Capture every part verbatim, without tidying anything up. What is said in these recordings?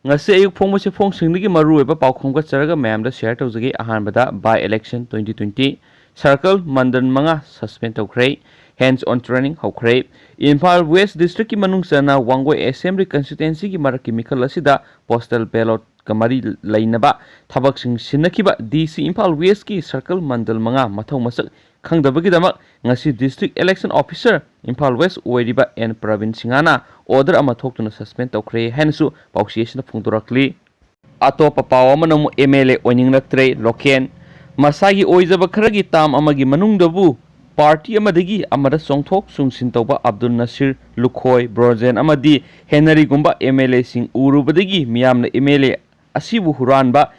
ꯉꯁꯤ ꯑꯌꯨꯛ ꯐꯣꯡꯕ ꯆꯦꯐꯣꯡꯁꯤꯡꯗꯒꯤ ꯃꯔꯨꯑꯣꯏꯕ ꯄꯥꯎ ꯈꯣꯝꯒꯠꯆꯔꯒ ꯃꯌꯥꯝꯗ ꯁꯤꯌꯔ ꯇꯧꯖꯒꯦ꯫ ꯑꯍꯥꯟꯕꯗ, by election twenty twenty circle ꯃꯟꯗꯜ ꯃꯉꯥ suspend ꯇꯧꯈ꯭ꯔꯦ꯫ Hands on training ꯍꯧꯈ꯭ꯔꯦ꯫ ꯏꯝꯐꯥꯜ West District ꯀꯤ ꯃꯅꯨꯡ ꯆꯟꯅ ꯋꯥꯡꯒꯣꯏ Assembly Constituency ꯒꯤ ꯃꯔꯛꯀꯤ ꯃꯤꯈꯜ ꯑꯁꯤꯗ postal ballot ꯀ ꯃꯔꯤ ꯂꯩꯅꯕ ꯊꯕꯛꯁꯤꯡ ꯁꯤꯟꯅꯈꯤꯕ D C ꯏꯝꯐꯥꯜ West ꯀꯤ circle ꯃꯟꯗꯜ ꯃꯉꯥ ꯃꯊꯧ ꯃꯁꯛ ꯈꯪꯗꯕꯒꯤꯗꯃꯛ ꯉꯁꯤ District Election Officer Imphal West ꯑꯣꯏꯔꯤꯕ ꯑꯦꯟ ꯄ꯭ꯔꯕꯤꯟ ꯁꯤꯡꯍꯅ order ꯑꯃ ꯊꯣꯛꯇꯨꯅ suspend ꯇꯧꯈ꯭ꯔꯦ ꯍꯥꯏꯅꯁꯨ ꯄꯥꯎꯆꯦ ꯑꯁꯤꯅ ꯐꯣꯡꯗꯣꯔꯛꯂꯤ꯫ ꯑꯇꯣꯞꯄ ꯄꯥꯎ ꯑꯃꯅ ꯑꯃꯨꯛ M L A ꯑꯣꯏꯅꯤꯡꯂꯛꯇ꯭ꯔꯦ ꯂꯣꯀꯦꯟ꯫ ꯃꯁꯥꯒꯤ ꯑꯣꯏꯖꯕ ꯈꯔꯒꯤ term ꯑꯃꯒꯤ ꯃꯅꯨꯡꯗꯕꯨ party ꯑꯃꯗꯒꯤ ꯑꯃꯗ ꯆꯣꯡꯊꯣꯛ ꯆꯣꯡꯁꯤꯟ ꯇꯧꯕ ꯑꯕꯗꯨꯜ ꯅꯁꯤꯔ, ꯂꯨꯈꯣꯏ, ꯕ꯭ꯔꯣꯖꯦꯟ ꯑꯃꯗꯤ ꯍꯦꯅꯔꯤꯒꯨꯝꯕ M L A ꯁꯤꯡ ꯎꯔꯨꯕꯗꯒꯤ ꯃꯤꯌꯥꯝꯅ M L A ꯑꯁꯤꯕꯨ ꯍꯨꯔꯥꯟꯕ,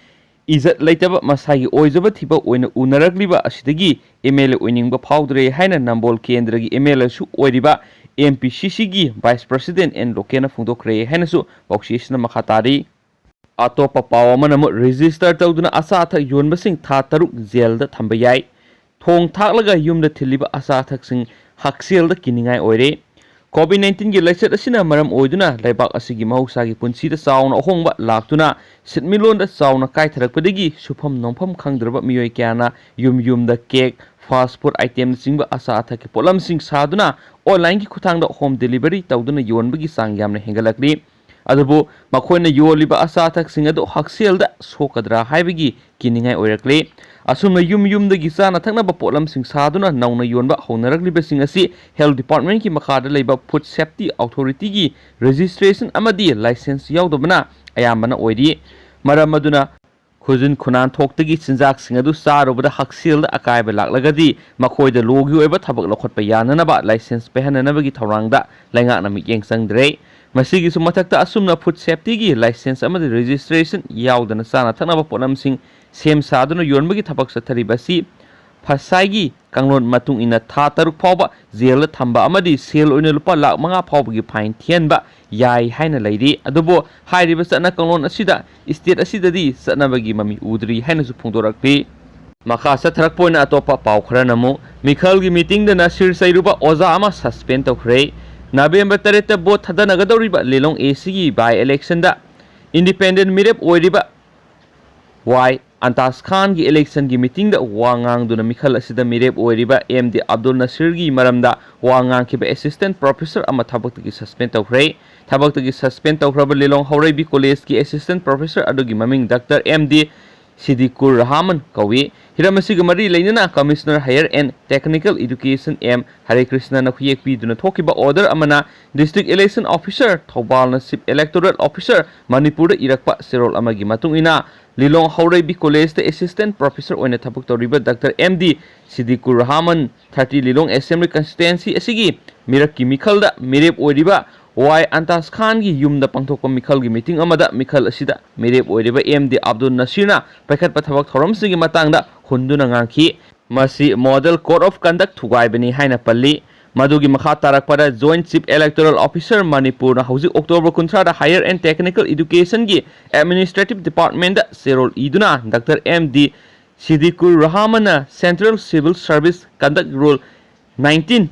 ꯏꯖꯠ ꯂꯩꯇꯕ, ꯃꯁꯥꯒꯤ ꯑꯣꯏꯖꯕ ꯊꯤꯕ ꯑꯣꯏꯅ ꯎꯅꯔꯛꯂꯤꯕ ꯑꯁꯤꯗꯒꯤ M L A ꯑꯣꯏꯅꯤꯡꯕ ꯐꯥꯎꯗ꯭ꯔꯦ ꯍꯥꯏꯅ ꯅꯝꯕꯣꯜ ꯀꯦꯟꯗ꯭ꯔꯒꯤ M L A ꯁꯨ ꯑꯣꯏꯔꯤꯕ M P C C ꯒꯤ Vice President ꯑꯦꯟ ꯂꯣꯀꯦꯟꯅ ꯐꯣꯡꯗꯣꯛꯈ꯭ꯔꯦ ꯍꯥꯏꯅꯁꯨ ꯄꯥꯎꯆꯦ ꯑꯁꯤꯅ ꯃꯈꯥ ꯇꯥꯔꯤ꯫ ꯑꯇꯣꯞꯄ ꯄꯥꯎ ꯑꯃꯅ ꯑꯃꯨꯛ register ꯇꯧꯗꯨꯅ ꯑꯆꯥ ꯑꯊꯛ ꯌꯣꯟꯕꯁꯤꯡ ꯊꯥ ꯇꯔꯨꯛ ꯖꯦꯜꯗ ꯊꯝꯕ ꯌꯥꯏ꯫ ꯊꯣꯡ ꯊꯥꯛꯂꯒ ꯌꯨꯝꯗ ꯊꯤꯜꯂꯤꯕ ꯑꯆꯥ ꯑꯊꯛꯁꯤꯡ ꯍꯛꯁꯦꯜꯗ ꯀꯤꯅꯤꯡꯉꯥꯏ ꯑꯣꯏꯔꯦ꯫ COVID nineteen ꯒꯤ ꯂꯥꯏꯆꯠ ꯑꯁꯤꯅ ꯃꯔꯝ ꯑꯣꯏꯗꯨꯅ ꯂꯩꯕꯥꯛ ꯑꯁꯤꯒꯤ ꯃꯍꯧꯁꯥꯒꯤ ꯄꯨꯟꯁꯤꯗ ꯆꯥꯎꯅ ꯑꯍꯣꯡꯕ ꯂꯥꯛꯇꯨꯅ ꯁꯤꯟꯃꯤꯠꯂꯣꯟꯗ ꯆꯥꯎꯅ ꯀꯥꯏꯊꯔꯛꯄꯗꯒꯤ ꯁꯨꯐꯝ ꯅꯣꯝꯐꯝ ꯈꯪꯗ꯭ꯔꯕ ꯃꯤꯑꯣꯏ ꯀꯌꯥꯅ ꯌꯨꯝ ꯌꯨꯝꯗ cake, fast food item ꯅꯆꯤꯡꯕ ꯑꯆꯥ ꯑꯊꯛꯀꯤ ꯄꯣꯠꯂꯝꯁꯤꯡ ꯁꯥꯗꯨꯅ online ꯒꯤ ꯈꯨꯠꯊꯥꯡꯗ home delivery ꯇꯧꯗꯨꯅ ꯌꯣꯟꯕꯒꯤ ꯆꯥꯡ ꯌꯥꯝꯅ ꯍꯦꯟꯒꯠꯂꯛꯂꯤ꯫ ꯑꯗꯨꯕꯨ ꯃꯈꯣꯏꯅ ꯌꯣꯜꯂꯤꯕ ꯑꯆꯥ ꯑꯊꯛꯁꯤꯡ ꯑꯗꯨ ꯍꯛꯁꯦꯜꯗ ꯁꯣꯛꯀꯗ꯭ꯔꯥ ꯍꯥꯏꯕꯒꯤ ꯀꯤꯅꯤꯡꯉꯥꯏ ꯑꯣꯏꯔꯛꯂꯤ꯫ ꯑꯁꯨꯝꯅ ꯌꯨꯝ ꯌꯨꯝꯗꯒꯤ ꯆꯥꯅ ꯊꯛꯅꯕ ꯄꯣꯠꯂꯝꯁꯤꯡ ꯁꯥꯗꯨꯅ ꯅꯧꯅ ꯌꯣꯟꯕ ꯍꯧꯅꯔꯛꯂꯤꯕꯁꯤꯡ ꯑꯁꯤ Health Department ꯀꯤ ꯃꯈꯥꯗ ꯂꯩꯕ Food Safety Authority ꯒꯤ registration ꯑꯃꯗꯤ license ꯌꯥꯎꯗꯕꯅ ꯑꯌꯥꯝꯕꯅ ꯑꯣꯏꯔꯤ꯫ ꯃꯔꯝ ꯑꯗꯨꯅ ꯈꯨꯖꯤꯟ ꯈꯨꯅꯥꯟ ꯊꯣꯛꯇꯒꯤ ꯆꯤꯟꯖꯥꯛꯁꯤꯡ ꯑꯗꯨ ꯆꯥꯔꯨꯕꯗ ꯍꯛꯁꯦꯜꯗ ꯑꯀꯥꯏꯕ ꯂꯥꯛꯂꯒꯗꯤ ꯃꯈꯣꯏꯗ ꯂꯣꯒꯤ ꯑꯣꯏꯕ ꯊꯕꯛ ꯂꯧꯈꯠꯄ ꯌꯥꯅꯅꯕ license ꯄꯤꯍꯟꯅꯅꯕꯒꯤ ꯊꯧꯔꯥꯡꯗ ꯂꯩꯉꯥꯛꯅ ꯃꯤꯠꯌꯦꯡ ꯆꯪꯗ꯭ꯔꯦ꯫ ꯃꯁꯤꯒꯤꯁꯨ ꯃꯊꯛꯇ ꯑꯁꯨꯝꯅ Food Safety ꯒꯤ license ꯑꯃꯗꯤ registration ꯌꯥꯎꯗꯅ ꯆꯥꯅ ꯊꯛꯅꯕ ꯄꯣꯠꯂꯝꯁꯤꯡ ꯁꯦꯝ ꯁꯥꯗꯨꯅ ꯌꯣꯟꯕꯒꯤ ꯊꯕꯛ ꯆꯠꯊꯔꯤꯕ ꯑꯁꯤ ꯐꯁꯥꯏꯒꯤ ꯀꯥꯡꯂꯣꯟ ꯃꯇꯨꯡ ꯏꯟꯅ ꯊꯥ ꯇꯔꯨꯛ ꯐꯥꯎꯕ ꯖꯦꯜꯗ ꯊꯝꯕ ꯑꯃꯗꯤ ꯁꯦꯜ ꯑꯣꯏꯅ ꯂꯨꯄꯥ ꯂꯥꯈ ꯃꯉꯥ ꯐꯥꯎꯕꯒꯤ fine ꯊꯤꯍꯟꯕ ꯌꯥꯏ ꯍꯥꯏꯅ ꯂꯩꯔꯤ꯫ ꯑꯗꯨꯕꯨ ꯍꯥꯏꯔꯤꯕ ꯆꯠꯅ ꯀꯥꯡꯂꯣꯟ ꯑꯁꯤꯗ state ꯑꯁꯤꯗꯗꯤ ꯆꯠꯅꯕꯒꯤ ꯃꯃꯤ ꯎꯗ꯭ꯔꯤ ꯍꯥꯏꯅꯁꯨ ꯐꯣꯡꯗꯣꯔꯛꯂꯤ꯫ ꯃꯈꯥ ꯆꯠꯊꯔꯛꯄ ꯑꯣꯏꯅ ꯑꯇꯣꯞꯄ ꯄꯥꯎ ꯈꯔꯅ ꯑꯃꯨꯛ ꯃꯤꯈꯜꯒꯤ meeting ꯗ ꯅꯁꯤꯔ ꯆꯩꯔꯨꯕ ꯑꯣꯖꯥ ꯑꯃ suspend ꯇꯧꯈ꯭ꯔꯦ꯫ November ꯇꯔꯦꯠꯇ vote ꯊꯥꯗꯅꯒꯗꯧꯔꯤꯕ ꯂꯤꯂꯣꯡ A C ꯒꯤ by election ꯗ Independent ꯃꯤꯔꯦꯞ ꯑꯣꯏꯔꯤꯕ ꯋꯥꯏ ꯑꯟꯇꯥꯁ ꯈꯥꯟꯒꯤ ꯏꯂꯦꯛꯁꯟꯒꯤ ꯃꯤꯇꯤꯡꯗ ꯋꯥ ꯉꯥꯡꯗꯨꯅ ꯃꯤꯈꯜ ꯑꯁꯤꯗ ꯃꯤꯔꯦꯞ ꯑꯣꯏꯔꯤꯕ ꯑꯦꯝ ꯗꯤ ꯑꯕꯗꯨꯜ ꯅꯁꯤꯔꯒꯤ ꯃꯔꯝꯗ ꯋꯥ ꯉꯥꯡꯈꯤꯕ ꯑꯦꯁꯤꯁꯇꯦꯟ ꯄ꯭ꯔꯣꯐꯦꯁꯔ ꯑꯃ ꯊꯕꯛꯇꯒꯤ ꯁꯁꯄꯦꯟ ꯇꯧꯈ꯭ꯔꯦ꯫ ꯊꯕꯛꯇꯒꯤ ꯁꯁꯄꯦꯟ ꯇꯧꯈ꯭ꯔꯕ ꯂꯤꯂꯣꯡ ꯍꯧꯔꯩꯕꯤ ꯀꯣꯂꯦꯖꯀꯤ ꯑꯦꯁꯤꯁꯇꯦꯟ ꯄ꯭ꯔꯣꯐꯦꯁꯔ ꯑꯗꯨꯒꯤ ꯃꯃꯤꯡ ꯗꯥꯛꯇꯔ ꯑꯦꯝ ꯗꯤ ꯁꯤꯗꯤꯀꯨꯔ ꯔꯍꯥꯃꯟ ꯀꯧꯏ꯫ ꯍꯤꯔꯝ ꯑꯁꯤꯒ ꯃꯔꯤ ꯂꯩꯅꯅ Commissioner Higher and Technical Education M ꯍꯔꯦ ꯀ꯭ꯔꯤꯁꯅꯅ ꯈꯨꯌꯦꯛ ꯄꯤꯗꯨꯅ ꯊꯣꯛꯈꯤꯕ order ꯑꯃꯅ District Election Officer ꯊꯧꯕꯥꯜꯅ Chief Electoral Officer ꯃꯅꯤꯄꯨꯔꯗ ꯏꯔꯛꯄ ꯆꯦꯔꯣꯜ ꯑꯃꯒꯤ ꯃꯇꯨꯡ ꯏꯟꯅ, ꯂꯤꯂꯣꯡ ꯍꯧꯔꯩꯕꯤ ꯀꯣꯂꯦꯖꯇ ꯑꯦꯁꯤꯁꯇꯦꯟ ꯄ꯭ꯔꯣꯐꯦꯁꯔ ꯑꯣꯏꯅ ꯊꯕꯛ ꯇꯧꯔꯤꯕ ꯗꯥꯛꯇꯔ ꯑꯦꯝ ꯗꯤ ꯁꯤꯗꯤꯀꯨꯔ ꯔꯍꯥꯃꯟ, thirty ꯂꯤꯂꯣꯡ ꯑꯦꯁꯦꯝꯕ꯭ꯂꯤ ꯀꯟꯁꯇꯤꯇ꯭ꯋꯦꯟꯁꯤ ꯑꯁꯤꯒꯤ ꯃꯤꯔꯛꯀꯤ ꯃꯤꯈꯜꯗ ꯃꯤꯔꯦꯞ ꯑꯣꯏꯔꯤꯕ ꯋꯥꯏ ꯑꯟꯇꯥꯁ ꯈꯥꯟꯒꯤ ꯌꯨꯝꯗ ꯄꯥꯡꯊꯣꯛꯄ ꯃꯤꯈꯜꯒꯤ ꯃꯤꯇꯤꯡ ꯑꯃꯗ ꯃꯤꯈꯜ ꯑꯁꯤꯗ ꯃꯤꯔꯦꯞ ꯑꯣꯏꯔꯤꯕ ꯑꯦꯝ ꯗꯤ ꯑꯕꯗꯨꯜ ꯅꯁꯤꯔꯅ ꯄꯥꯏꯈꯠꯄ ꯊꯕꯛ ꯊꯧꯔꯝꯁꯤꯡꯒꯤ ꯃꯇꯥꯡꯗ ꯍꯨꯟꯗꯨꯅ ꯉꯥꯡꯈꯤ꯫ ꯃꯁꯤ Model Code of Conduct ꯊꯨꯒꯥꯏꯕꯅꯤ ꯍꯥꯏꯅ ꯄꯜꯂꯤ꯫ ꯃꯗꯨꯒꯤ ꯃꯈꯥ ꯇꯥꯔꯛꯄꯗ Joint Chief Electoral Officer ꯃꯅꯤꯄꯨꯔꯅ ꯍꯧꯖꯤꯛ October ꯀꯨꯟꯊ꯭ꯔꯥꯗ Higher and Technical Educationꯒꯤ Administrative Departmentꯇ ꯆꯦꯔꯣꯜ ꯏꯗꯨꯅ ꯗꯥꯛꯇꯔ ꯑꯦꯝ ꯗꯤ ꯁꯤꯗꯤꯀꯨꯔ ꯔꯍꯥꯃꯟꯅ Central Civil Service Conduct Rule nineteen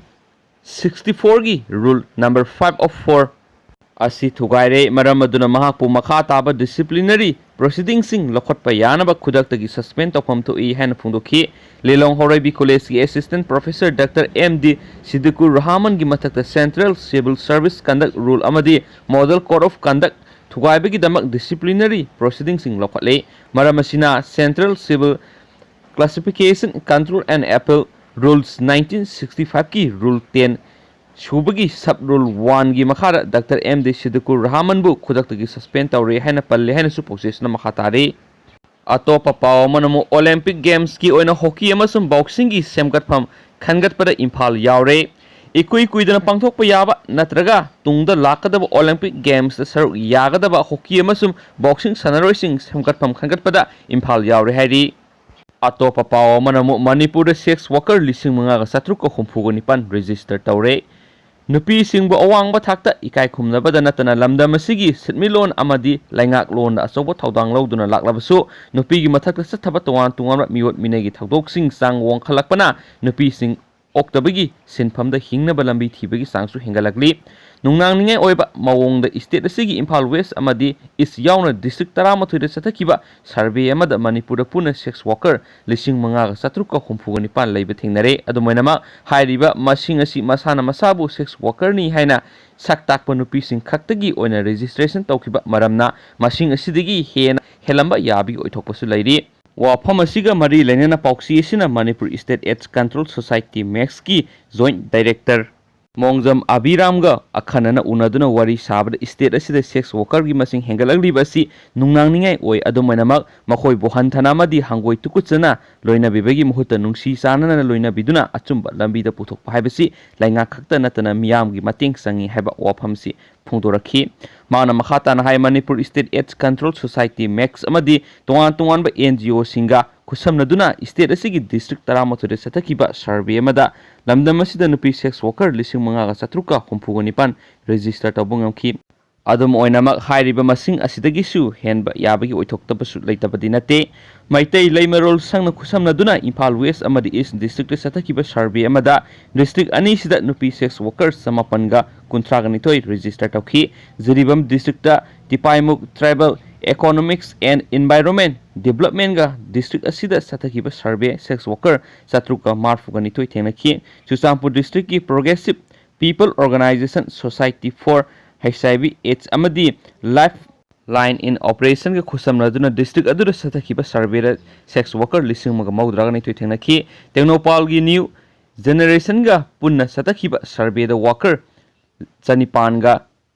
sixty fourꯒꯤ Rule number five of four ꯑꯁꯤ ꯊꯨꯒꯥꯏꯔꯦ꯫ ꯃꯔꯝ ꯑꯗꯨꯅ ꯃꯍꯥꯛꯄꯨ ꯃꯈꯥ ꯇꯥꯕ disciplinary proceedingꯁꯤꯡ ꯂꯧꯈꯠꯄ ꯌꯥꯅꯕ ꯈꯨꯗꯛꯇꯒꯤ suspend ꯇꯧꯐꯝ ꯊꯣꯛꯏ ꯍꯥꯏꯅ ꯐꯣꯡꯗꯣꯛꯈꯤ꯫ ꯂꯤꯂꯣꯡ ꯍꯧꯔꯩꯕꯤ ꯀꯣꯂꯦꯖꯀꯤ assistant professor doctor M D Siddiqur ꯔꯍꯥꯃꯟꯒꯤ ꯃꯊꯛꯇ Central Civil Service Conduct Rule ꯑꯃꯗꯤ Model Code of Conduct ꯊꯨꯒꯥꯏꯕꯒꯤꯗꯃꯛ disciplinary proceedingꯁꯤꯡ ꯂꯧꯈꯠꯂꯤ꯫ ꯃꯔꯝ ꯑꯁꯤꯅ Central Civil Classification Control and Appeal Rules nineteen sixty fiveꯀꯤ Rule ten ꯁꯨꯕꯒꯤ Sub Rule oneꯒꯤ ꯃꯈꯥꯗ ꯗꯥꯛꯇꯔ ꯑꯦꯝ ꯗꯤ ꯁꯤꯗꯤꯀꯨꯔ ꯔꯍꯥꯃꯟꯕꯨ ꯈꯨꯗꯛꯇꯒꯤ suspend ꯇꯧꯔꯦ ꯍꯥꯏꯅ ꯄꯜꯂꯦ ꯍꯥꯏꯅꯁꯨ ꯄꯥꯎꯆꯦꯁꯤꯅ ꯃꯈꯥ ꯇꯥꯔꯤ꯫ ꯑꯇꯣꯞꯄ ꯄꯥꯎ ꯑꯃꯅ ꯑꯃꯨꯛ Olympic Gamesꯀꯤ ꯑꯣꯏꯅ hockey ꯑꯃꯁꯨꯡ boxingꯒꯤ ꯁꯦꯝꯒꯠꯐꯝ ꯈꯟꯒꯠꯄꯗ ꯏꯝꯐꯥꯜ ꯌꯥꯎꯔꯦ꯫ ꯏꯀꯨꯏ ꯀꯨꯏꯗꯅ ꯄꯥꯡꯊꯣꯛꯄ ꯌꯥꯕ ꯅꯠꯇ꯭ꯔꯒ ꯇꯨꯡꯗ ꯂꯥꯛꯀꯗꯕ Olympic Gamesꯇ ꯁꯔꯨꯛ ꯌꯥꯒꯗꯕ hockey ꯑꯃꯁꯨꯡ boxing ꯁꯥꯟꯅꯔꯣꯏꯁꯤꯡ ꯁꯦꯝꯒꯠꯐꯝ ꯈꯟꯒꯠꯄꯗ ꯏꯝꯐꯥꯜ ꯌꯥꯎꯔꯦ ꯍꯥꯏꯔꯤ꯫ ꯑꯇꯣꯞꯄ ꯄꯥꯎ ꯑꯃꯅ ꯑꯃꯨꯛ ꯃꯅꯤꯄꯨꯔꯗ sex worker ꯂꯤꯁꯤꯡ ꯃꯉꯥꯒ ꯆꯥꯇ꯭ꯔꯨꯛꯀ ꯍꯨꯝꯐꯨꯒ ꯅꯤꯄꯥꯟ register ꯇꯧꯔꯦ꯫ ꯅꯨꯄꯤꯁꯤꯡꯕꯨ ꯑꯋꯥꯡꯕ ꯊꯥꯛꯇ ꯏꯀꯥꯏ ꯈꯨꯝꯅꯕꯗ ꯅꯠꯇꯅ ꯂꯝꯗꯝ ꯑꯁꯤꯒꯤ ꯁꯤꯟꯃꯤꯠꯂꯣꯟ ꯑꯃꯗꯤ ꯂꯩꯉꯥꯛꯂꯣꯟꯗ ꯑꯆꯧꯕ ꯊꯧꯗꯥꯡ ꯂꯧꯗꯨꯅ ꯂꯥꯛꯂꯕꯁꯨ, ꯅꯨꯄꯤꯒꯤ ꯃꯊꯛꯇ ꯆꯠꯊꯕ ꯇꯣꯉꯥꯟ ꯇꯣꯉꯥꯟꯕ ꯃꯤꯑꯣꯠ ꯃꯤꯅꯩꯒꯤ ꯊꯧꯗꯣꯛꯁꯤꯡ ꯆꯥꯡ ꯋꯥꯡꯈꯠꯂꯛꯄꯅ ꯅꯨꯄꯤꯁꯤꯡ ꯑꯣꯛꯇꯕꯒꯤ ꯁꯤꯟꯐꯝꯗ ꯍꯤꯡꯅꯕ ꯂꯝꯕꯤ ꯊꯤꯕꯒꯤ ꯆꯥꯡꯁꯨ ꯍꯦꯟꯒꯠꯂꯛꯂꯤ꯫ ꯅꯨꯡꯅꯥꯡꯅꯤꯡꯉꯥꯏ ꯑꯣꯏꯕ ꯃꯑꯣꯡꯗ state ꯑꯁꯤꯒꯤ ꯏꯝꯐꯥꯜ West ꯑꯃꯗꯤ East ꯌꯥꯎꯅ district ꯇꯔꯥꯃꯥꯊꯣꯏꯗ ꯆꯠꯊꯈꯤꯕ survey ꯑꯃꯗ ꯃꯅꯤꯄꯨꯔꯗ ꯄꯨꯟꯅ sex worker ꯂꯤꯁꯤꯡ ꯃꯉꯥꯒ ꯆꯥꯇ꯭ꯔꯨꯛꯀ ꯍꯨꯝꯐꯨꯒ ꯅꯤꯄꯥꯟ ꯂꯩꯕ ꯊꯦꯡꯅꯔꯦ꯫ ꯑꯗꯨꯝ ꯑꯣꯏꯅꯃꯛ, ꯍꯥꯏꯔꯤꯕ ꯃꯁꯤꯡ ꯑꯁꯤ ꯃꯁꯥꯅ ꯃꯁꯥꯕꯨ sex workerꯅꯤ ꯍꯥꯏꯅ ꯁꯛ ꯇꯥꯛꯄ ꯅꯨꯄꯤꯁꯤꯡ ꯈꯛꯇꯒꯤ ꯑꯣꯏꯅ registration ꯇꯧꯈꯤꯕ ꯃꯔꯝꯅ, ꯃꯁꯤꯡ ꯑꯁꯤꯗꯒꯤ ꯍꯦꯟꯅ ꯍꯦꯜꯂꯝꯕ ꯌꯥꯕꯒꯤ ꯑꯣꯏꯊꯣꯛꯄꯁꯨ ꯂꯩꯔꯤ꯫ ꯋꯥꯐꯝ ꯑꯁꯤꯒ ꯃꯔꯤ ꯂꯩꯅꯅ ꯄꯥꯎꯆꯦ ꯑꯁꯤꯅ Manipur State AIDS Control Society, MACSꯀꯤ joint director ꯃꯣꯡꯖꯝ ꯑꯕꯤꯔꯥꯝꯒ ꯑꯈꯟꯅꯅ ꯎꯅꯗꯨꯅ ꯋꯥꯔꯤ ꯁꯥꯕꯗ, state ꯑꯁꯤꯗ sex workerꯒꯤ ꯃꯁꯤꯡ ꯍꯦꯟꯒꯠꯂꯛꯂꯤꯕ ꯑꯁꯤ ꯅꯨꯡꯅꯥꯡꯅꯤꯡꯉꯥꯏ ꯑꯣꯏ꯫ ꯑꯗꯨꯝ ꯑꯣꯏꯅꯃꯛ, ꯃꯈꯣꯏꯕꯨ ꯍꯟꯊꯅ ꯑꯃꯗꯤ ꯍꯪꯒꯣꯏ ꯇꯨꯀꯨꯠꯆꯅ ꯂꯣꯏꯅꯕꯤꯕꯒꯤ ꯃꯍꯨꯠꯇ ꯅꯨꯡꯁꯤ ꯆꯥꯟꯅꯅ ꯂꯣꯏꯅꯕꯤꯗꯨꯅ ꯑꯆꯨꯝꯕ ꯂꯝꯕꯤꯗ ꯄꯨꯊꯣꯛꯄ ꯍꯥꯏꯕꯁꯤ ꯂꯩꯉꯥꯛ ꯈꯛꯇ ꯅꯠꯇꯅ ꯃꯤꯌꯥꯝꯒꯤ ꯃꯇꯦꯡ ꯆꯪꯏ ꯍꯥꯏꯕ ꯋꯥꯐꯝꯁꯤ ꯐꯣꯡꯗꯣꯔꯛꯈꯤ꯫ ꯃꯥꯅ ꯃꯈꯥ ꯇꯥꯅ ꯍꯥꯏ, Manipur State AIDS Control Society, MACS ꯑꯃꯗꯤ ꯇꯣꯉꯥꯟ ꯇꯣꯉꯥꯟꯕ NGOꯁꯤꯡꯒ ꯈꯨꯠꯁꯝꯅꯗꯨꯅ state ꯑꯁꯤꯒꯤ district ꯇꯔꯥꯃꯥꯊꯣꯏꯗ ꯆꯠꯊꯈꯤꯕ survey ꯑꯃꯗ ꯂꯝꯗꯝ ꯑꯁꯤꯗ ꯅꯨꯄꯤ sex worker ꯂꯤꯁꯤꯡ ꯃꯉꯥꯒ ꯆꯥꯇ꯭ꯔꯨꯛꯀ ꯍꯨꯝꯐꯨꯒ ꯅꯤꯄꯥꯟ register ꯇꯧꯕ ꯉꯝꯈꯤ꯫ ꯑꯗꯨꯝ ꯑꯣꯏꯅꯃꯛ, ꯍꯥꯏꯔꯤꯕ ꯃꯁꯤꯡ ꯑꯁꯤꯗꯒꯤꯁꯨ ꯍꯦꯟꯕ ꯌꯥꯕꯒꯤ ꯑꯣꯏꯊꯣꯛꯇꯕꯁꯨ ꯂꯩꯇꯕꯗꯤ ꯅꯠꯇꯦ꯫ ꯃꯩꯇꯩ ꯂꯩꯃꯔꯣꯜ ꯁꯪꯅ ꯈꯨꯠꯁꯝꯅꯗꯨꯅ ꯏꯝꯐꯥꯜ West ꯑꯃꯗꯤ East districtꯇ ꯆꯠꯊꯈꯤꯕ survey ꯑꯃꯗ district ꯑꯅꯤꯁꯤꯗ ꯅꯨꯄꯤ sex worker ꯆꯃꯥꯄꯟꯒ ꯀꯨꯟꯊ꯭ꯔꯥꯒ ꯅꯤꯊꯣꯏ register ꯇꯧꯈꯤ꯫ Jiribam districtꯇ ꯇꯤꯄꯥꯏꯃꯨꯛ Tribal Economics and Environment Developmentꯒ district ꯑꯁꯤꯗ ꯆꯠꯊꯈꯤꯕ survey sex worker ꯆꯥꯇ꯭ꯔꯨꯛꯀ ꯃꯔꯤꯐꯨꯒ ꯅꯤꯊꯣꯏ ꯊꯦꯡꯅꯈꯤ꯫ Churachandpur districtꯀꯤ Progressive People Organization, Society for HIV AIDS ꯑꯃꯗꯤ Lifeline in Operationꯒ ꯈꯨꯠꯁꯝꯅꯗꯨꯅ district ꯑꯗꯨꯗ ꯆꯠꯊꯈꯤꯕ surveyꯗ sex worker ꯂꯤꯁꯤꯡ ꯑꯃꯒ ꯃꯧꯗ꯭ꯔꯥꯒ ꯅꯤꯊꯣꯏ ꯊꯦꯡꯅꯈꯤ꯫ ꯇꯦꯡꯅꯧꯄꯥꯜꯒꯤ New Generationꯒ ꯄꯨꯟꯅ ꯆꯠꯊꯈꯤꯕ surveyꯗ worker ꯆꯅꯤꯄꯥꯟꯒ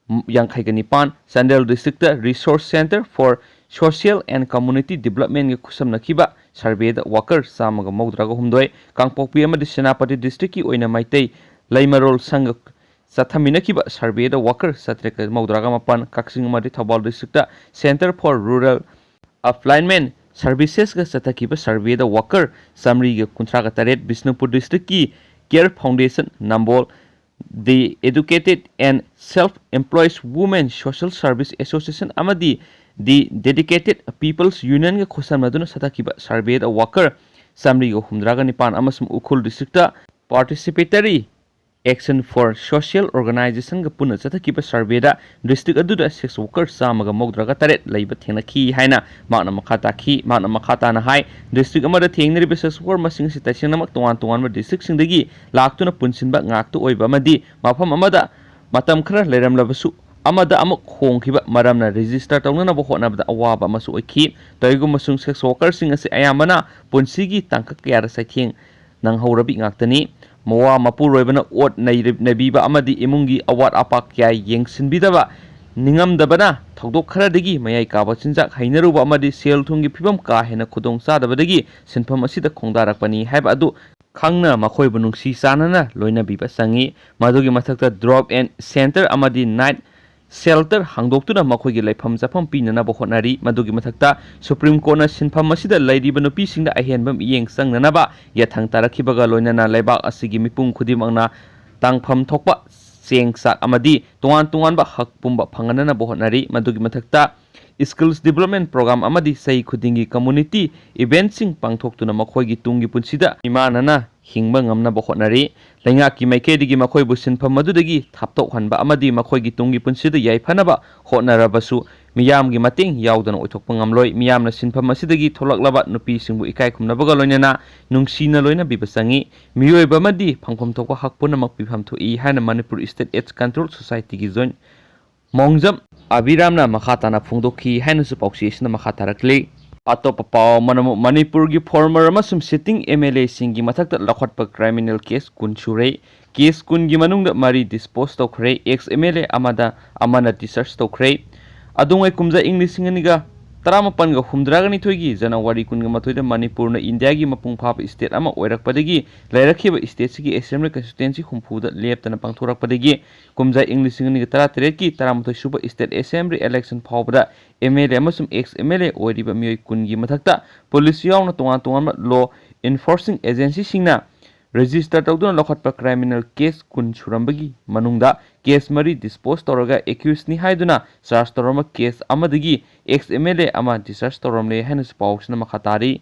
ꯌꯥꯡꯈꯩꯒ ꯅꯤꯄꯥꯟ, Chandel districtꯇ Resource Center for Social and Community Developmentꯒ ꯈꯨꯠꯁꯝꯅꯈꯤꯕ surveyꯗ worker ꯆꯥꯝꯃꯒ ꯃꯧꯗ꯭ꯔꯥꯒ ꯍꯨꯝꯗꯣꯏ, ꯀꯥꯡꯄꯣꯛꯄꯤ ꯑꯃꯗꯤ ꯁꯦꯅꯥꯄꯇꯤ districtꯀꯤ ꯑꯣꯏꯅ ꯃꯩꯇꯩ ꯂꯩꯃꯔꯣꯜ ꯁꯪꯒ ꯆꯠꯊꯃꯤꯟꯅꯈꯤꯕ surveyꯗ worker ꯆꯥꯇ꯭ꯔꯦꯠꯀ ꯃꯧꯗ꯭ꯔꯥꯒ ꯃꯥꯄꯟ, ꯀꯛꯆꯤꯡ ꯑꯃꯗꯤ Thoubal districtꯇ Center for Rural Upliftment Servicesꯒ ꯆꯠꯊꯈꯤꯕ surveyꯗ worker ꯆꯥꯃꯔꯤꯒ ꯀꯨꯟꯊ꯭ꯔꯥꯒ ꯇꯔꯦꯠ, Bishnupur districtꯀꯤ Care Foundation Nambol, The Educated and Self-Employed Women Social Service Association ꯑꯃꯗꯤ The Dedicated People's Unionꯒ ꯈꯨꯠꯁꯝꯅꯗꯨꯅ ꯆꯠꯊꯈꯤꯕ surveyꯗ worker ꯆꯥꯃꯔꯤꯒ ꯍꯨꯝꯗ꯭ꯔꯥꯒ ꯅꯤꯄꯥꯟ ꯑꯃꯁꯨꯡ Ukhrul districtꯇ Participatory Action for Social Organizationꯒ ꯄꯨꯟꯅ ꯆꯠꯊꯈꯤꯕ ꯁꯔꯚꯦꯗ ꯗꯤꯁꯇ꯭ꯔꯤꯛ ꯑꯗꯨꯗ ꯁꯦꯛꯁ ꯋꯥꯔꯀꯔ ꯆꯥꯝꯃꯒ ꯃꯧꯗ꯭ꯔꯥꯒ ꯇꯔꯦꯠ ꯂꯩꯕ ꯊꯦꯡꯅꯈꯤ ꯍꯥꯏꯅ ꯃꯍꯥꯛꯅ ꯃꯈꯥ ꯇꯥꯈꯤ꯫ ꯃꯍꯥꯛꯅ ꯃꯈꯥ ꯇꯥꯅ ꯍꯥꯏ, ꯗꯤꯁꯇ꯭ꯔꯤꯛ ꯑꯃꯗ ꯊꯦꯡꯅꯔꯤꯕ ꯁꯦꯛꯁ ꯋꯥꯔꯀꯔ ꯃꯁꯤꯡ ꯑꯁꯤ ꯇꯁꯦꯡꯅꯃꯛ ꯇꯣꯉꯥꯟ ꯇꯣꯉꯥꯟꯕ ꯗꯤꯁꯇ꯭ꯔꯤꯛꯁꯤꯡꯗꯒꯤ ꯂꯥꯛꯇꯨꯅ ꯄꯨꯟꯁꯤꯟꯕ ꯉꯥꯛꯇ ꯑꯣꯏꯕ ꯑꯃꯗꯤ ꯃꯐꯝ ꯑꯃꯗ ꯃꯇꯝ ꯈꯔ ꯂꯩꯔꯝꯂꯕꯁꯨ ꯑꯃꯗ ꯑꯃꯨꯛ ꯍꯣꯡꯈꯤꯕ ꯃꯔꯝꯅ ꯔꯦꯖꯤꯁꯇꯔ ꯇꯧꯅꯅꯕ ꯍꯣꯠꯅꯕꯗ ꯑꯋꯥꯕ ꯑꯃꯁꯨ ꯑꯣꯏꯈꯤ꯫ ꯀꯔꯤꯒꯨꯝꯕꯁꯨꯡ ꯁꯦꯛꯁ ꯋꯥꯔꯀꯔꯁꯤꯡ ꯑꯁꯤ ꯑꯌꯥꯝꯕꯅ ꯄꯨꯟꯁꯤꯒꯤ ꯇꯥꯡꯀꯛ ꯀꯌꯥꯗ ꯆꯩꯊꯦꯡ ꯅꯪꯍꯧꯔꯕꯤ ꯉꯥꯛꯇꯅꯤ꯫ ꯃꯋꯥ ꯃꯄꯨꯔꯣꯏꯕꯅ ꯑꯣꯠ ꯅꯩꯔ-, ꯅꯩꯕꯤꯕ ꯑꯃꯗꯤ ꯏꯃꯨꯡꯒꯤ ꯑꯋꯥꯠ ꯑꯄꯥ ꯀꯌꯥ ꯌꯦꯡꯁꯤꯟꯕꯤꯗꯕ, ꯅꯤꯡꯉꯝꯗꯕꯅ ꯊꯧꯗꯣꯛ ꯈꯔꯗꯒꯤ ꯃꯌꯥꯏ ꯀꯥꯕ ꯆꯤꯟꯖꯥꯛ ꯍꯩꯅꯔꯨꯕ ꯑꯃꯗꯤ ꯁꯦꯜ ꯊꯨꯝꯒꯤ ꯐꯤꯕꯝ ꯀꯥ ꯍꯦꯟꯅ ꯈꯨꯗꯣꯡ ꯆꯥꯗꯕꯗꯒꯤ ꯁꯤꯟꯐꯝ ꯑꯁꯤꯗ ꯈꯣꯡꯗꯥꯔꯛꯄꯅꯤ ꯍꯥꯏꯕ ꯑꯗꯨ ꯈꯪꯅ ꯃꯈꯣꯏꯕꯨ ꯅꯨꯡꯁꯤ ꯆꯥꯟꯅꯅ ꯂꯣꯏꯅꯕꯤꯕ ꯆꯪꯏ꯫ ꯃꯗꯨꯒꯤ ꯃꯊꯛꯇ drop in center ꯑꯃꯗꯤ night shelter ꯍꯥꯡꯗꯣꯛꯇꯨꯅ ꯃꯈꯣꯏꯒꯤ ꯂꯩꯐꯝ ꯆꯥꯐꯝ ꯄꯤꯅꯅꯕ ꯍꯣꯠꯅꯔꯤ꯫ ꯃꯗꯨꯒꯤ ꯃꯊꯛꯇ ꯁꯨꯄ꯭ꯔꯤꯝ ꯀꯣꯔꯠꯅ ꯁꯤꯟꯐꯝ ꯑꯁꯤꯗ ꯂꯩꯔꯤꯕ ꯅꯨꯄꯤꯁꯤꯡꯗ ꯑꯍꯦꯟꯕ ꯃꯤꯠꯌꯦꯡ ꯆꯪꯅꯅꯕ ꯌꯥꯊꯪ ꯇꯥꯔꯛꯈꯤꯕꯒ ꯂꯣꯏꯅꯅ ꯂꯩꯕꯥꯛ ꯑꯁꯤꯒꯤ ꯃꯤꯄꯨꯝ ꯈꯨꯗꯤꯡꯃꯛꯅ ꯇꯥꯡꯐꯝ ꯊꯣꯛꯄ ꯆꯦꯡ ꯆꯥꯛ ꯑꯃꯗꯤ ꯇꯣꯉꯥꯟ ꯇꯣꯉꯥꯟꯕ ꯍꯛ ꯄꯨꯝꯕ ꯐꯪꯍꯟꯅꯅꯕ ꯍꯣꯠꯅꯔꯤ꯫ ꯃꯗꯨꯒꯤ ꯃꯊꯛꯇ Skills Development Program ꯑꯃꯗꯤ ꯆꯍꯤ ꯈꯨꯗꯤꯡꯒꯤ community eventꯁꯤꯡ ꯄꯥꯡꯊꯣꯛꯇꯨꯅ ꯃꯈꯣꯏꯒꯤ ꯇꯨꯡꯒꯤ ꯄꯨꯟꯁꯤꯗ ꯏꯃꯥꯟꯅꯅ ꯍꯤꯡꯕ ꯉꯝꯅꯕ ꯍꯣꯠꯅꯔꯤ꯫ ꯂꯩꯉꯥꯛꯀꯤ ꯃꯥꯏꯀꯩꯗꯒꯤ ꯃꯈꯣꯏꯕꯨ ꯁꯤꯟꯐꯝ ꯑꯗꯨꯗꯒꯤ ꯊꯥꯞꯇꯣꯛꯍꯟꯕ ꯑꯃꯗꯤ ꯃꯈꯣꯏꯒꯤ ꯇꯨꯡꯒꯤ ꯄꯨꯟꯁꯤꯗ ꯌꯥꯏꯐꯅꯕ ꯍꯣꯠꯅꯔꯕꯁꯨ ꯃꯤꯌꯥꯝꯒꯤ ꯃꯇꯦꯡ ꯌꯥꯎꯗꯅ ꯑꯣꯏꯊꯣꯛꯄ ꯉꯝꯂꯣꯏ꯫ ꯃꯤꯌꯥꯝꯅ ꯁꯤꯟꯐꯝ ꯑꯁꯤꯗꯒꯤ ꯊꯣꯛꯂꯛꯂꯕ ꯅꯨꯄꯤꯁꯤꯡꯕꯨ ꯏꯀꯥꯏ ꯈꯨꯝꯅꯕꯒ ꯂꯣꯏꯅꯅ ꯅꯨꯡꯁꯤꯅ ꯂꯣꯏꯅꯕꯤꯕ ꯆꯪꯏ꯫ ꯃꯤꯑꯣꯏꯕ ꯑꯃꯗꯤ ꯐꯪꯐꯝ ꯊꯣꯛꯄ ꯍꯛ ꯄꯨꯝꯅꯃꯛ ꯄꯤꯐꯝ ꯊꯣꯛꯏ ꯍꯥꯏꯅ Manipur State AIDS Control Societyꯒꯤ joint ꯃꯣꯡꯖꯝ ꯑꯕꯤꯔꯥꯝꯅ ꯃꯈꯥ ꯇꯥꯅ ꯐꯣꯡꯗꯣꯛꯈꯤ ꯍꯥꯏꯅꯁꯨ ꯄꯥꯎꯆꯦ ꯑꯁꯤꯅ ꯃꯈꯥ ꯇꯥꯔꯛꯂꯤ꯫ ꯑꯇꯣꯞꯄ ꯄꯥꯎ ꯑꯃꯅ ꯑꯃꯨꯛ ꯃꯅꯤꯄꯨꯔꯒꯤ former ꯑꯃꯁꯨꯡ sitting MLAꯁꯤꯡꯒꯤ ꯃꯊꯛꯇ ꯂꯧꯈꯠꯄ criminal case ꯀꯨꯟ ꯁꯨꯔꯦ꯫ Case ꯀꯨꯟꯒꯤ ꯃꯅꯨꯡꯗ ꯃꯔꯤ dispose ꯇꯧꯈ꯭ꯔꯦ꯫ Ex MLA ꯑꯃꯗ ꯑꯃꯅ discharge ꯇꯧꯈ꯭ꯔꯦ꯫ ꯑꯗꯨꯉꯩ ꯀꯨꯝꯖꯥ ꯏꯪ ꯂꯤꯁꯤꯡ ꯑꯅꯤꯒ ꯇꯔꯥꯃꯥꯄꯟꯒ ꯍꯨꯝꯗ꯭ꯌꯥꯒ ꯅꯤꯊꯣꯏꯒꯤ January ꯀꯨꯟꯒ ꯃꯥꯊꯣꯏꯗ ꯃꯅꯤꯄꯨꯔꯅ ꯏꯟꯗꯤꯌꯥꯒꯤ ꯃꯄꯨꯡ ꯐꯥꯕ state ꯑꯃ ꯑꯣꯏꯔꯛꯄꯗꯒꯤ ꯂꯩꯔꯛꯈꯤꯕ stateꯁꯤꯒꯤ assembly constituency ꯍꯨꯝꯐꯨꯗ ꯂꯦꯞꯇꯅ ꯄꯥꯡꯊꯣꯔꯛꯄꯗꯒꯤ ꯀꯨꯝꯖꯥ ꯏꯪ ꯂꯤꯁꯤꯡ ꯑꯅꯤꯒ ꯇꯔꯥꯇꯔꯦꯠꯀꯤ ꯇꯔꯥꯃꯥꯊꯣꯏ ꯁꯨꯕ state assembly election ꯐꯥꯎꯕꯗ MLA ꯑꯃꯁꯨꯡ ex MLA ꯑꯣꯏꯔꯤꯕ ꯃꯤꯑꯣꯏ ꯀꯨꯟꯒꯤ ꯃꯊꯛꯇ police ꯌꯥꯎꯅ ꯇꯣꯉꯥꯟ ꯇꯣꯉꯥꯟꯕ law enforcing agencyꯁꯤꯡꯅ register ꯇꯧꯗꯨꯅ ꯂꯧꯈꯠꯄ criminal case ꯀꯨꯟ ꯁꯨꯔꯝꯕꯒꯤ ꯃꯅꯨꯡꯗ case ꯃꯔꯤ dispose ꯇꯧꯔꯒ accusedꯅꯤ ꯍꯥꯏꯗꯨꯅ charge ꯇꯧꯔꯝꯕ case ꯑꯃꯗꯒꯤ ex MLA ꯑꯃ discharge ꯇꯧꯔꯝꯂꯦ ꯍꯥꯏꯅꯁꯨ ꯄꯥꯎꯁꯤꯅ ꯃꯈꯥ ꯇꯥꯔꯤ꯫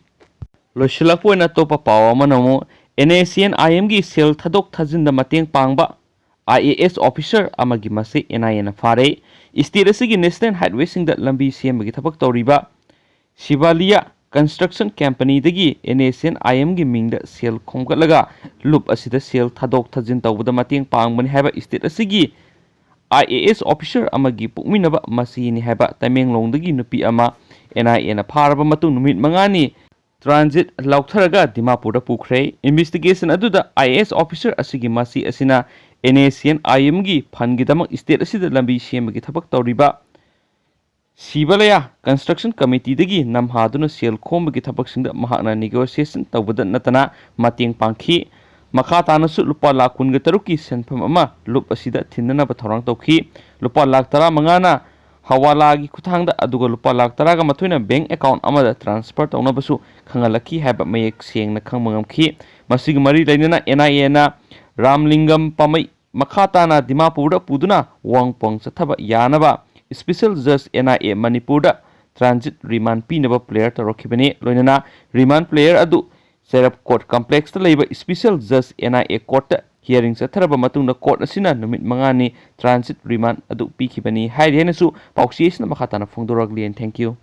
ꯂꯣꯏꯁꯤꯜꯂꯛꯄ ꯑꯣꯏꯅ ꯑꯇꯣꯞꯄ ꯄꯥꯎ ꯑꯃꯅ ꯑꯃꯨꯛ NACNIMꯒꯤ ꯁꯦꯜ ꯊꯥꯗꯣꯛ ꯊꯥꯖꯤꯟꯗ ꯃꯇꯦꯡ ꯄꯥꯡꯕ IAS officer ꯑꯃꯒꯤ ꯃꯁꯤ NIAꯅ ꯐꯥꯔꯦ꯫ State ꯑꯁꯤꯒꯤ national highwayꯁꯤꯡꯗ ꯂꯝꯕꯤ ꯁꯦꯝꯕꯒꯤ ꯊꯕꯛ ꯇꯧꯔꯤꯕ ꯁꯤꯕꯥꯂꯤꯌꯥ construction companyꯗꯒꯤ NACNIMꯒꯤ ꯃꯤꯡꯗ ꯁꯦꯜ ꯈꯣꯝꯒꯠꯂꯒ ꯂꯨꯞ ꯑꯁꯤꯗ ꯁꯦꯜ ꯊꯥꯗꯣꯛ ꯊꯥꯖꯤꯟ ꯇꯧꯕꯗ ꯃꯇꯦꯡ ꯄꯥꯡꯕꯅꯤ ꯍꯥꯏꯕ state ꯑꯁꯤꯒꯤ IAS officer ꯑꯃꯒꯤ ꯄꯣꯛꯃꯤꯟꯅꯕ ꯃꯁꯤꯅꯤ ꯍꯥꯏꯕ ꯇꯃꯦꯡꯂꯣꯡꯗꯒꯤ ꯅꯨꯄꯤ ꯑꯃ NIAꯅ ꯐꯥꯔꯕ ꯃꯇꯨꯡ ꯅꯨꯃꯤꯠ ꯃꯉꯥꯅꯤ transit ꯂꯧꯊꯔꯒ ꯗꯤꯃꯥꯄꯨꯔꯗ ꯄꯨꯈ꯭ꯔꯦ꯫ Investigation ꯑꯗꯨꯗ IAS officer ꯑꯁꯤꯒꯤ ꯃꯁꯤ ꯑꯁꯤꯅ NACNIMꯒꯤ fundꯒꯤꯗꯃꯛ state ꯑꯁꯤꯗ ꯂꯝꯕꯤ ꯁꯦꯝꯕꯒꯤ ꯊꯕꯛ ꯇꯧꯔꯤꯕ ꯁꯤꯕꯂꯌꯥ construction committeeꯗꯒꯤ ꯅꯝꯍꯥꯗꯨꯅ ꯁꯦꯜ ꯈꯣꯝꯕꯒꯤ ꯊꯕꯛꯁꯤꯡꯗ ꯃꯍꯥꯛꯅ negotiation ꯇꯧꯕꯗ ꯅꯠꯇꯅ ꯃꯇꯦꯡ ꯄꯥꯡꯈꯤ꯫ ꯃꯈꯥ ꯇꯥꯅꯁꯨ ꯂꯨꯄꯥ ꯂꯥꯈ ꯀꯨꯟꯒ ꯇꯔꯨꯛꯀꯤ ꯁꯦꯟꯐꯝ ꯑꯃ ꯂꯨꯞ ꯑꯁꯤꯗ ꯊꯤꯟꯅꯅꯕ ꯊꯧꯔꯥꯡ ꯇꯧꯈꯤ꯫ ꯂꯨꯄꯥ ꯂꯥꯈ ꯇꯔꯥꯃꯉꯥꯅ ꯍꯋꯥꯂꯥꯒꯤ ꯈꯨꯠꯊꯥꯡꯗ, ꯑꯗꯨꯒ ꯂꯨꯄꯥ ꯂꯥꯈ ꯇꯔꯥꯒ ꯃꯥꯊꯣꯏꯅ bank account ꯑꯃꯗ transfer ꯇꯧꯅꯕꯁꯨ ꯈꯪꯍꯜꯂꯛꯈꯤ ꯍꯥꯏꯕ ꯃꯌꯦꯛ ꯁꯦꯡꯅ ꯈꯪꯕ ꯉꯝꯈꯤ꯫ ꯃꯁꯤꯒ ꯃꯔꯤ ꯂꯩꯅꯅ NIAꯅ ꯔꯥꯝꯂꯤꯡꯒꯝ ꯄꯥꯃꯩ ꯃꯈꯥ ꯇꯥꯅ ꯗꯤꯃꯥꯄꯨꯔꯗ ꯄꯨꯗꯨꯅ ꯋꯥꯡꯄꯣꯡ ꯆꯠꯊꯕ ꯌꯥꯅꯕ special judge NIA ꯃꯅꯤꯄꯨꯔꯗ transit remand ꯄꯤꯅꯕ prayer ꯇꯧꯔꯛꯈꯤꯕꯅꯤ꯫ ꯂꯣꯏꯅꯅ remand prayer ꯑꯗꯨ ꯆꯩꯔꯞ court complexꯇ ꯂꯩꯕ special judge NIA courtꯇ hearing ꯆꯠꯊꯔꯕ ꯃꯇꯨꯡꯗ court ꯑꯁꯤꯅ ꯅꯨꯃꯤꯠ ꯃꯉꯥꯅꯤ transit remand ꯑꯗꯨ ꯄꯤꯈꯤꯕꯅꯤ ꯍꯥꯏꯔꯤ ꯍꯥꯏꯅꯁꯨ ꯄꯥꯎꯆꯦ ꯑꯁꯤꯅ ꯃꯈꯥ ꯇꯥꯅ ꯐꯣꯡꯗꯣꯔꯛꯂꯤ꯫ And thank you꯫